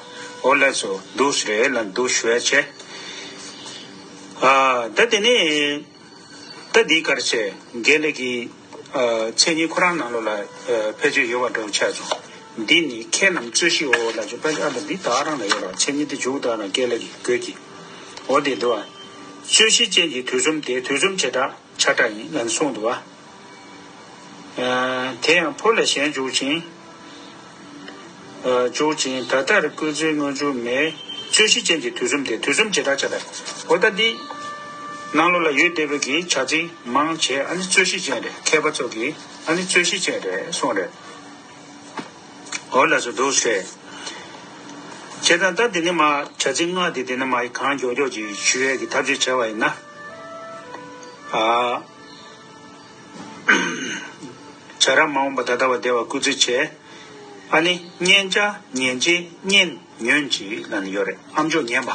འོ་ལགས་སོ། འདུག་སེ་རེད་ལ་འདུག་ཞུ་ཡ་བྱས། ཨ་ད་དེ་ནས་ད་འདི་གར་བྱས་དགེ་ལེགས་ཀྱི་ཨ་མཚན་ཉིད་ཁོ་རང་ནང་ལོགས་ལ་ཨ་ཕལ་ཆེར་ཡོད་པ་འདྲ་བོ་ཆགས་སོང་། འདི་ནི་ཁྱེད་རྣམས་རྩོད་གཞི་འོ་ལ་འཇུག་པ་ཨ་ལ་འདི་དག་རང་ལ་ཡོད་ར། མཚན་ཉིད་དེ་འཇུག་དག་རང་དགེ་ལེགས་ཀྱི་དགོས་ཀྱི། འོ་དེ་འདུག་ཨ། རྩོད་གཞི་ཅན་གྱི་དུས་གསུམ་དེ་དུས་གསུམ་བྱེ་བྲག་ཆ་འདྲ་ཡིན་ལ་གསུངས་འདུག་ཨ། ཨ་དེ་ཡང་ཕོ་ལ་གཞན་འཇུག་ཅིང་། ཨ་འཇུག་ཅིང་ད་ལྟར་སྐུལ་ཚིག་སྔོན་འཇུག་མེད། རྩོད་གཞི་ཅན་གྱི་དུས་གསུམ་དེ་དུས་གསུམ་བྱེ་བྲག་ཆ་འདྲ། འོ་ད་འདི་ནང་ལོགས་ལ་ཡོད་བསྡད་པའི་གི་བྱ་ཚིག་མང་ཆེ་ཨ་ནི་རྩོད་གཞི་ཅན་རེད། མཁས་པ་ཚོ་གིས་ཨ་ནི་རྩོད་གཞི་ཅན་རེད་གསུངས་རེད། འོ་ལགས་སོ། འདུག་སེ་བྱས་ཙང་ད་འདི་ནས་མར་བྱ་ཚིག་ལྔ་དེ་འདི་ནས་མར་གང་མགྱོགས་མགྱོགས་ཀྱིས་ཞུ་ཡས་ཀྱི་ཐབས་ཤེས་བྱས་པ་ཡིན་ན། ཨ། བྱ་ར་མ་འོངས་པ་ད་ལྟ་བ་འདས་པ་སྐུལ་ཚིག་བྱས། ཨ་ནི་མཉན་བྱ་ཉན་བྱེད་མཉན་ཉོན་ཅིག་ལབ་ནས་ཡོད་རེད། ཨ་མཆོག་ཉན་པ།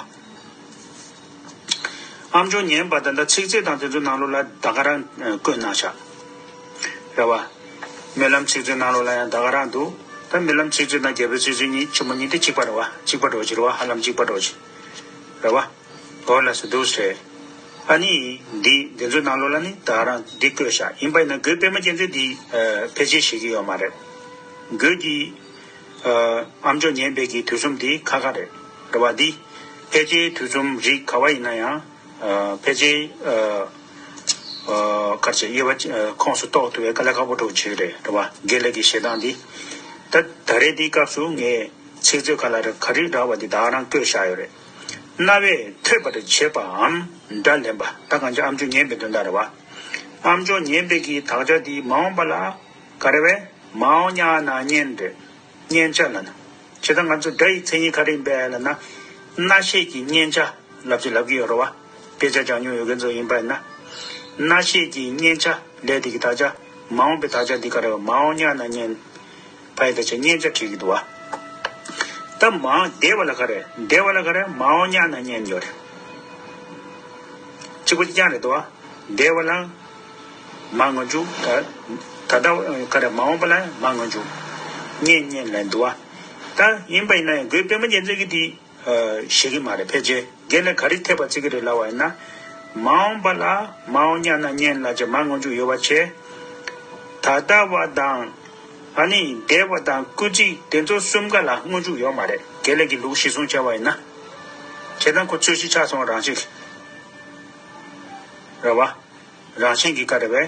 ཨ་མཆོག་ཉན་པ་ད་ལྟ་ཚིག་མཛོད་དང་དེ་ཚོའི་ནང་ལོགས་ལ་ད་ག་རང་བཀོད་གནང་བཞག་རེད་བ། སྨོན་ལམ་ཚིག་མཛོད་ནང་ལོགས་ལ་ཡང་ད་ག་རང་འདུག་ད་སྨོན་ལམ་ཚིག་མཛོད་དང་རྒྱ་བོད་ཚིག་མཛོད་གཉིས་ཆེན་མོ་གཉིས་དེ་གཅིག་པ་རེད་བ། གཅིག་པ་འགྲོ་གི་རེད་བ། ཧ་ལམ་གཅིག་པ་འགྲོ་གི་རེད་བ། འོ་ལགས་སོ། འདུག་སེ། ཨ་ནི་འདི་འདི་ཚོའི་ནང་ལོགས་ལ་ནི་ད་རང་འདི་བཀོད་བཞག་ཡིན་པ་ཡིན་ན་རྒོད་པད་མ་རྒྱལ་མཚན་འདི་ཨ་ཕལ་ཆེར་ཤེས་ཀྱི་ཡོད་མ་རེད། རྒོད་ཀྱི་ཨ་ཨ་མཆོག་ཉན་པའི་གི་དུས་གསུམ་འདི་ཁ་ཁ་རེད། རེད་བ། འདི་ཕལ་ཆེར་དུས་གསུམ་རིགས་ག་བ་ཡིན་ན་ཡང་ཨ་ཕལ་ཆེར་ཨ་ཨ་ག་རེ་ཟེར། དབྱེ་བ་ཨ་ཁོངས་སུ་གཏོགས་ཐུབ་པའི་དཀའ་ལས་ཁག་པོ་འདྲ་བོ་ཅིག་རེད། རེད་བ། དགེ་ལེགས་ཀྱི་བཞེད་སྟངས་འདི། ད་ད་རེས་འདིའི་སྐབས་སུ་ངས་ཚིག་མཛོད་ཁ་ལ་རེ་ག་རེ་རག་པ་འདི་ད་རང་བཀོད་བཞག་ཡོད་རེད། རྣ་བས་ཐོས་པར་བྱེད་པའམ་སྒྲ་ལེན་པ། ད་གང་ཅི་ཨ་མཆོག་ཉན་པའི་དོན་དག་རེད་བ། ཨ་མཆོག་ཉན་པའི་གི་དག་ཆ་འདི་མ་འོངས་པ་ལ་ག་རེ་བས། མའོ་ཉ་ན་ཉན་རེད། མཉན་བྱ་ལབ་ན། བྱས་ཙང་ང་ཚོ་སྒྲ་ཡི་མཚན་ཉིད་ག་རེ་ཡིན་པས་ལབ་ན། རྣ་ཤེས་ཀྱི་མཉན་བྱ་ལབ་ཅིག་ལབ་ཀྱི་ཡོད་རེད་བ། དཔེ་ཆ་སྦྱང་མྱོང་ཡོད་མཁན་ཚོ་ཡིན་པ་ཡིན་ན། རྣ་ཤེས་ཀྱི་མཉན་བྱ་ལས་དེ་གི་དག་ཆ། མ་འོངས་པའི་དག་ཆ་འདི་ག་རེ་བས། མའོ་ཉ་ན་ཉན། ཕ་ཡི་དག་ཆ་མཉན་བྱ་བྲིས་ཀྱི་འདུག་བ། ད་མ་འདས་པ་ལ་ག་རེ། འདས་པ་ལ་ག་རེ། མའོ་ཉ་ན་ཉན་ཡོད་རེད། གཅིག་པ་གཅིག་རྐྱང་རེད་འདུག་བ། འདས་པ་ལ་མ་སྔོན་འཇུག་ད་ད་ལྟ་ག་རེ། མ་འོངས་པ་ལ་མ་སྔོན་འཇུག་ཉན་ཉན་ལབ་འདུག་བ། ད་ཡིན་པ་ཡིན་ན་ཡང་རྒོད་པད་མ་རྒྱལ་མཚན་གྱིས་དེ་བཞེད་ཀྱི་མ་རེད། ཕལ་ཆེར་དགེ་ལེགས་ག་རེ་འཐད་པ་བརྩི་གི་རེད་ལབ་པ་ཡིན་ན། མ་འོངས་པ་ལ་མའོ་ཉ་ན་ཉན་ལབ་བྱས་མ་སྔོན་འཇུག་ཡོད་པ་བྱས། ད་ལྟ་བ་དང་། ཨ་ནི་འདས་པ་དང་སྐུལ་ཚིག་དེ་ཚོ་གསུམ་ཀ་ལ་སྔོན་འཇུག་ཡོད་མ་རེད། དགེ་ལེགས་ཀྱི་ལུགས་གཞིར་བཟུང་བྱས་པ་ཡིན་ན། བྱས་ཙང་ཁོ་རྩོད་གཞི་ཆགས་སོང་། རང་བཞིན་རེད་བ། རང་བཞིན་གྱིས་ག་རེ་བས།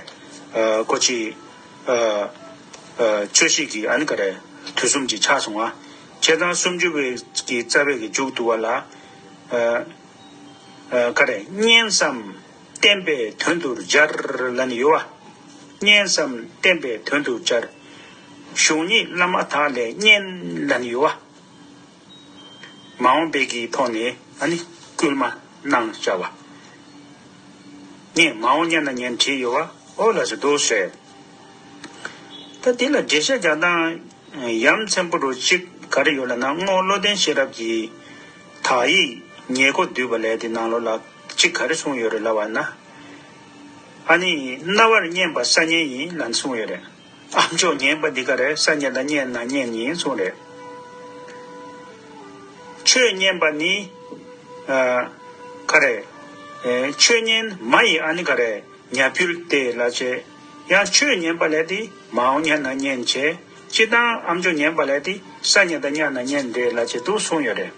ཨ་ཁོ་ཅི། ཨ་ཨ་རྩོད་གཞི་གི་ཨ་ནི་ག་རེ། དུས་གསུམ་གྱི་ཆགས་སོང་བ། བྱས་ཙང་སུམ་ཅུ་པའི་གི་རྩ་བའི་གི་མཇུག་བསྡུ་བ་ལ། ཨ་ཨ་ག་རེ། མཉན་བསམ་བསྟན་པའི་དོན་དུ་སྦྱར་ལབ་ནི་ཡོད་བ། མཉན་བསམ་བསྟན་པའི་དོན་དུ་སྦྱར། གཞུང་ཉིད་བླ་མ་དག་ལས་མཉན་ལབ་ནི་ཡོད་བ། མ་འོངས་པའི་གི་ཐོག་ནས་ཨ་ནི་སྐུལ་མ་གནང་བྱ་བ། ངས་མའོ་ཉ་ན་ཉན་བྲིས་ཡོད་བ། འོ་ལགས་སོ། འདུག་སེ། ད་འདི་ལ་འགྲེལ་བཤད་རྒྱག་སྟངས་ཡ་མཚན་པོ་འདྲ་བོ་གཅིག་ག་རེ་ཡོད་ལབ་ན། རྔོག་བློ་ལྡན་ཤེས་རབ་ཀྱིས་དག་ཡིག་ཉེར་མཁོ་བསྡུས་པ་ལབ་དེ་ནང་ལོགས་ལ་གཅིག་ག་རེ་གསུངས་ཡོད་རེད་ལབ་པ་ན། ཨ་ནི་རྣ་བར་སྙན་པ་ས་མཉན་ཡིན་ལབ་གསུངས་ཡོད་རེད། ཨ་མཆོག་ཉན་པ་འདི་ག་རེ། ས་མཉན་དང་མཉན་ན་མཉན་ཡིན་གསུངས་རེད། ཆོས་ཉན་པ་ནི་ཨ་ག་རེ། ཨེ་ཆོས་ཉན་མ་ཡི་ཨ་ནི་ག་རེ། ཉ་ཕུལ་ཏེ་ལབ་བྱས། ཡང་ཆོས་ཉན་པ་ལབ་དེ་མའོ་ཉ་ན་མཉན་བྱས། སྤྱིར་བཏང་ཨ་མཆོག་ཉན་པ་ལབ་དེ་ས་མཉན་དང་མཉན་ན་མཉན་རེད་ལབ་བྱས་འདུག་གསུངས་ཡོད་རེད།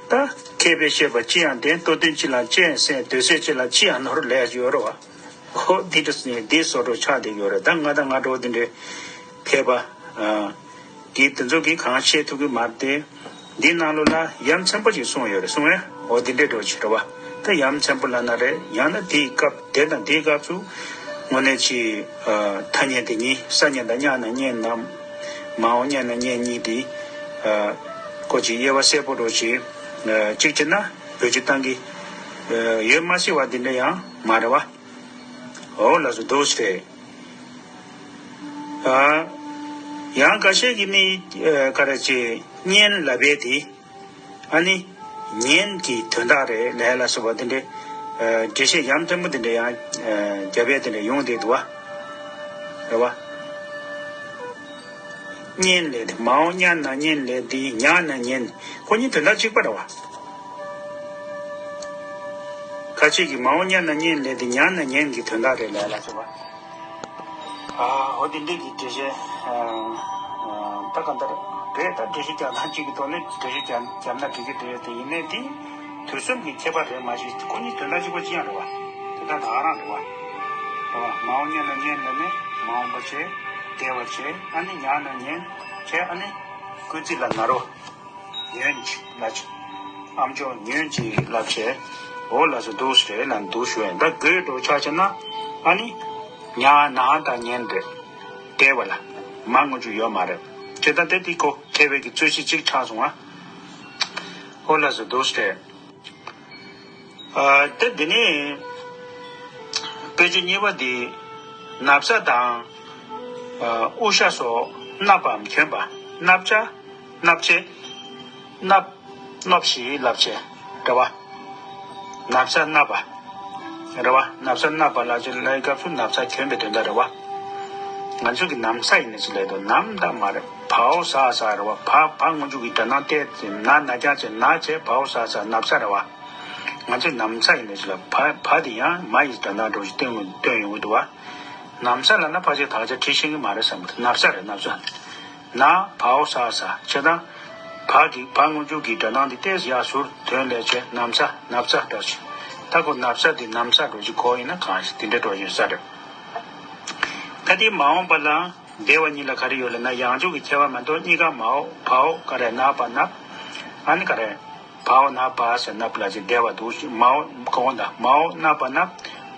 ད་མཁས་པས་བཤད་པ་ཅི་ཡང་བདེན། མདོ་དོན་སྤྱི་ལ་སྤྱན་གསལ། འདོད་སྲེད་ཅི་ལ་ཅི་ཡང་ནོར་ལབ་ཡོད་རེད་བ། ཨོ་འདི་འདྲ་ནས་འདི་བཟོ་འདྲ་ཆགས་བསྡད་ཡོད་རེད། ད་ང་དང་ང་འདྲ་བོ་འདི་འདྲའི་ཕལ་པ་ཨ་གིས་དེ་ཚོ་གིས་གང་བཤད་ཐུབ་ཀྱི་མ་རེད་དེ། འདིའི་ནང་ལོགས་ལ་ཡ་མཚན་པོ་ཅིག་གསུངས་ཡོད་རེད་གསུངས་ཨེ། འོ་འདི་འདྲའི་འདྲ་བོ་ཅིག་རེད་བ། ད་ཡ་མཚན་པོ་ལབ་ན་རེད། ཡང་ན་དེའི་སྐབས་དེ་དང་དེའི་སྐབས་སུ་དངོས་གནས་ཅིག་ཨ་ཐ་སྙད་དེ་གཉིས། ས་མཉན་དང་མཉན་ན་མཉན་ནམ། མའོ་མཉན་ན་མཉན་གཉིས་དེ་ཨ་ཁོ་ཅིག་དབྱེ་བ་གསལ་པོ་འདྲ་བོ་ཅིག་ཨ་གཅིག་བྱས་ན་བེད་སྤྱོད་བཏང་གི་ཨ་ཡོད་མ་སྲིད་པ་འདི་འདྲ་ཡང་མ་རེད་བ། འོ་ལགས་སོ། འདུག་སེ་རེད། ཨ། ཡང་འགའ་ཤས་ཀྱིས་ནི་ཨ་ག་རེ་བྱས། མཉན་ལབ་པ་དེ་ཨ་ནི་ཉན་གྱི་དོན་དག་རེད་ལབ་ལ་སོགས་པ་དེ་འདྲའི་ འགྲེལ་བཤད་ཡ་མཚན་པོ་དེ་འདྲ་ཡང་རྒྱབ་ཡས་དེ་འདྲ་ཡོང་བསྡད་འདུག་བ། རེད་བ། སྙན་ལས་དེ་མའོ་ཉ་ན་སྙན་ལས་དེ་ཉ་ན་ཉན། ཁོ་གཉིས་དོན་དག་གཅིག་པ་རེད་བ། ཁ་ཅིག་གིས་མའོ་ཉ་ན་སྙན་ལས་དེ་ཉ་ན་ཉན་གྱི་དོན་དག་རེད་ལབ་ལ་སོགས་པ། ཨ་འོ་དེ་འདྲས་ཀྱི་འགྲེལ་བཤད། ད་གང་ལྟར་རེད། ད་འགྲེལ་བཤད་རྒྱག་སྟངས་གཅིག་གི་ཐོག་ནས་འགྲེལ་བཤད་རྒྱག་རྒྱབ་ན་འགྲིག་གི་འདུག་དེ་ཡིན་ནའི་དེ་དུས་གསུམ་གྱི་ཁྱད་པར་རེད་མ་གཞི་ཁོ་གཉིས་དོན་དག་གཅིག་པ་གཅིག་ཡང་རེད་བ། དེ་དག་ད་ག་རང་རེད་བ། རེད་བ། མའོ་ཉ་ན་སྙན་ལས་ནི་མ་འོངས་པ་བྱས། འདས་པ་བྱས། ཨ་ནི་ཉ་ན་ཉན་བྱས། ཨ་ནི་སྐུལ་ཚིག་ལ་ན་རོ། ཉོན་ཅིག་ལབ་བྱས། ཨ་མཆོག་ཉོན་ཅིག་ལབ་བྱས། འོ་ལགས་སོ་འདུག་སེ་ལབ་འདུག་ཞུ་ཡ་ཡིན། ད་དགོད་བྲོ་ཆ་བྱས་ན་ཨ་ནི་ཉ་ན་དང་ཉན་རེད། འདས་པ་ལ་མ་སྔོན་འཇུག་ཡོད་མ་རེད། བྱས་ཙང་དེ་དེ་ཁོ་མཁས་པའི་གི་རྩོད་གཞི་གཅིག་ཆགས་སོང་ང་། འོ་ལགས་སོ་འདུག་སེ། ཨ་དེ་འདི་ནི་དཔེ་ཆ་གཉིས་པ་འདི་ན་བཟའ་དང་ཨ་དབུ་ཞྭ་སོགས་མནབས་པའམ་གྱོན་པ། མནབ་བྱ། མནབ་བྱེད། མནབ། མནོབས་ཤིག་ལབ་བྱས། རེད་བ། ན་བཟའ་མནབས་པ། རེད་བ། ན་བཟའ་མནབས་པ་ལབ་བྱས་ལབ་པའི་སྐབས་སུ་ན་བཟའ་གྱོན་པའི་དོན་དག་རེད་བ། ང་ཚོ་གི་ན་བཟའ་ཡིན་ན་ཅི་ལབ་འདུག་ན་བཟའ་མ་རེད། བའོ་ཟ་ཟ་རེད་བ། བ་བ་སྔོན་འཇུག་གི་སྒྲ་གདངས་བལྟས་ཏེ་ན་ན་རྐྱང་བྱས་ན་བྱས་བའོ་ཟ་ཟ་ན་བཟའ་རེད་བ། ང་ཚོས་ན་བཟའ་ཡིན་ན་ཅི་ལབ། བ་བ་དེ་ཡང་མ་ཡི་སྒྲ་གདངས་འགྲོ་ཞིག་སྟོན་སྟོན་ཡོང་གི་འདུག་བ། ན་བཟའ་ལབ་ན་ཕལ་ཆེར་དག་ཆ་བྲིས་ཤེས་ཀྱི་མ་རེད་བསམ་གི་འདུག་ན་བཟའ་རེད། ན་བཟའ། ན་བའོ་ཟ་ཟ་བྱས་ཙང་། བ་གི་བ་སྔོན་འཇུག་གི་སྒྲ་གདངས་དེ་ཏོག་ཙམ་ཡར་ཟུར་དོན་ལས་བྱས་ན་བཟའ་ན་བཟའ་འགྲོ་ཞིག་ད་ཁོ་ན་བཟའ་དེ་ན་བཟའ་འགྲོ་ཞིག་གོ་ཡིན་ན་གང་ཞིག་དེ་འདྲ་འགྲོ་ཡོད་ས་རེད། ད་དེ་མ་འོངས་པ་ལ་འདས་པ་གཉིས་ལ་ག་རེ་ཡོད་ལབ་ན་ཡང་འཇུག་གི་ཁྱད་པར་མ་གཏོགས་གཉིས་ཀ་མའོ་བའོ་ག་རེ་ན་བ་མནབས། ཨ་ནི་ག་རེ། བའོ་ན་བ་ཟེར་མནབས་ལབ་བྱས་འདས་པ་འདུག་མའོ་གོ་འོང་ད། མའོ་ན་བ་མནབས།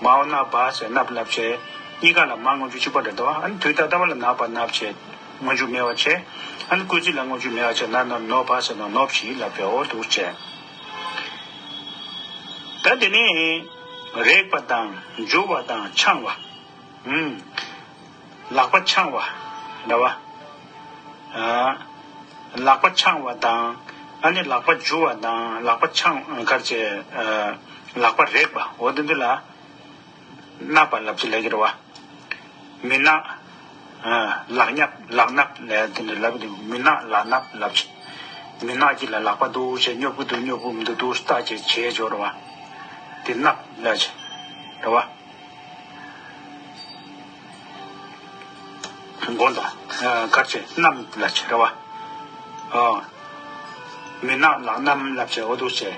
མའོ་ན་བ་ཟེར་མནབས་ལབ་བྱས། གཉིས་ཀ་ལ་མ་སྔོན་འཇུག་གཅིག་པ་རེད་དོ། ཨ་ནི་དུས་ད་ལྟ་བ་ལ་ན་བ་མནབས་བྱས་སྔོན་འཇུག་མེད་པ་བྱས། ཨ་ནི་སྐུལ་ཚིག་ལ་སྔོན་འཇུག་མེད་པ་བྱས་ན་ན་ནོ་བ་ཟེར་ན་ནོབས་ཤིག་ལབ་བྱས་འོ་འདུག་བྱས། ད་དེ་ནས་རེག་པ་དང་འཇུ་བ་དང་འཆང་བ། ཨུམ། ལག་པ་འཆང་བ། རེད་བ། ཨ། ལག་པ་འཆང་བ་དང་། ཨ་ནི་ལག་པ་འཇུ་བ་དང་ལག་པ་འཆང་གར་བྱས། ཨ། ལག་པ་རེག་པ་འོ་དེ་འདི་ལ། མནབས་པ་ལབ་ཀྱི་ལབ་ཀྱི་རེད་བ། མི་ནག་ཨ། ལག་མནབས་ལག་མནབས་ལབ་དེ་འདྲ་ལབ་དེ་མི་ནག་ལག་མནབས་ལབ་ཀྱི། མི་ནག་ཅིག་ལ་ལག་པ་འདུག་བྱས་སྙོབ་ཀྱི་འདུག་སྙོབ་ཀྱི་མི་འདུག་འདུག་ལྟ་བྱས་བྱས་འཇོག་རེད་བ། དེ་མནབས་ལབ་ཀྱི་རེད་བ། མགོ་འདྲ། གར་བྱས་མནམ་ལབ་བྱས་རེད་བ། ཨོ། མི་ནག་ལག་མནམ་ལབ་བྱས་འོ་འདུག་བྱས།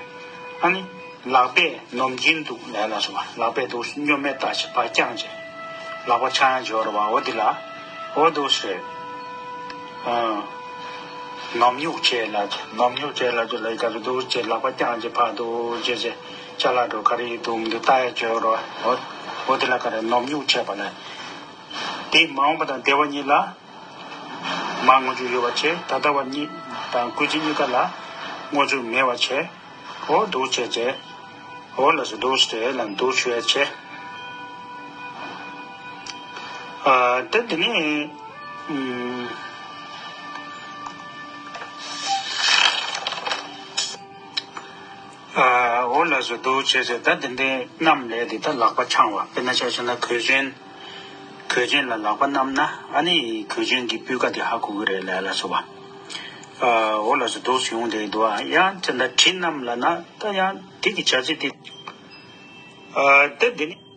ཨ་ནི། ལག་པས་ནོམ་གྱིན་འདུག་ལབ་ལ་སོགས་པ་ལག་པས་འདུག་སྙོབ་མས་ལྟ་བྱས་ཕར་བརྐྱངས་བྱས། ལག་པ་འཆང་འཇོག་རེད་བ་འོ་འདི་ལ། འོ་འདུག་བྱས། ཨ། ནོམ་ཉུག་བྱས་ལབ་བྱས་ནོམ་ཉུག་བྱས་ལབ་བྱས་ལ་ཡི་ག་ཚོད་འདུག་བྱས་ལག་པ་བརྐྱངས་བྱས་ཕར་འདུག་བྱས་བྱས་ཅ་ལག་འགྲོ་ག་རེ་ཡིན་འདུག་མི་འདུག་ལྟ་ཡ་འཇོག་རེད་བ། འོ། འོ་འདི་ལ་ག་རེ་ནོམ་ཉུག་བྱས་པ་ལ། དེ་མ་འོངས་པ་དང་འདས་པ་གཉིས་ལ་མ་སྔོན་འཇུག་ཡོད་པ་བྱས། ད་ལྟ་བ་གཉིས་དང་སྐུལ་ཚིག་གཉིས་ཀ་ལ་སྔོན་འཇུག་མེད་པ་བྱས། འོ་འདུག་བྱས་བྱས། འོ་ལགས་སོ་འདུག་བྱས་ལ་འདུག་ཞུ་ཡ་བྱས། ཨ་ད་དེ་ནས་ཨུམ། ཨ་འོ་ལགས་སོ་འདུག་བྱས་བྱས་ད་དེ་འདྲའི་མནམ་ལབ་དེ་ད་ལག་པ་འཆང་བ་དཔེར་ན་ཆ་བཞག་ན་གོས་ཆེན། གོས་ཆེན་ལ་ལག་པ་མནམ་ན་ཨ་ནི་གོས་ཆེན་གྱི་སྤུས་ཀ་དེ་ཧ་གོ་གི་རེད་ལབ་ལ་སོགས་པ། ཨ་འོ་ལགས་སོ་འདུག་ཡོང་བསྡད་འདུག་ཨ་ཡང་དེ་འདྲ་གྲི་མནམ་ལབ་ན་ད་ཡང་དེ་གི་བྱ་ཚིག་དེ། ཨ་ད་དེ་ནི།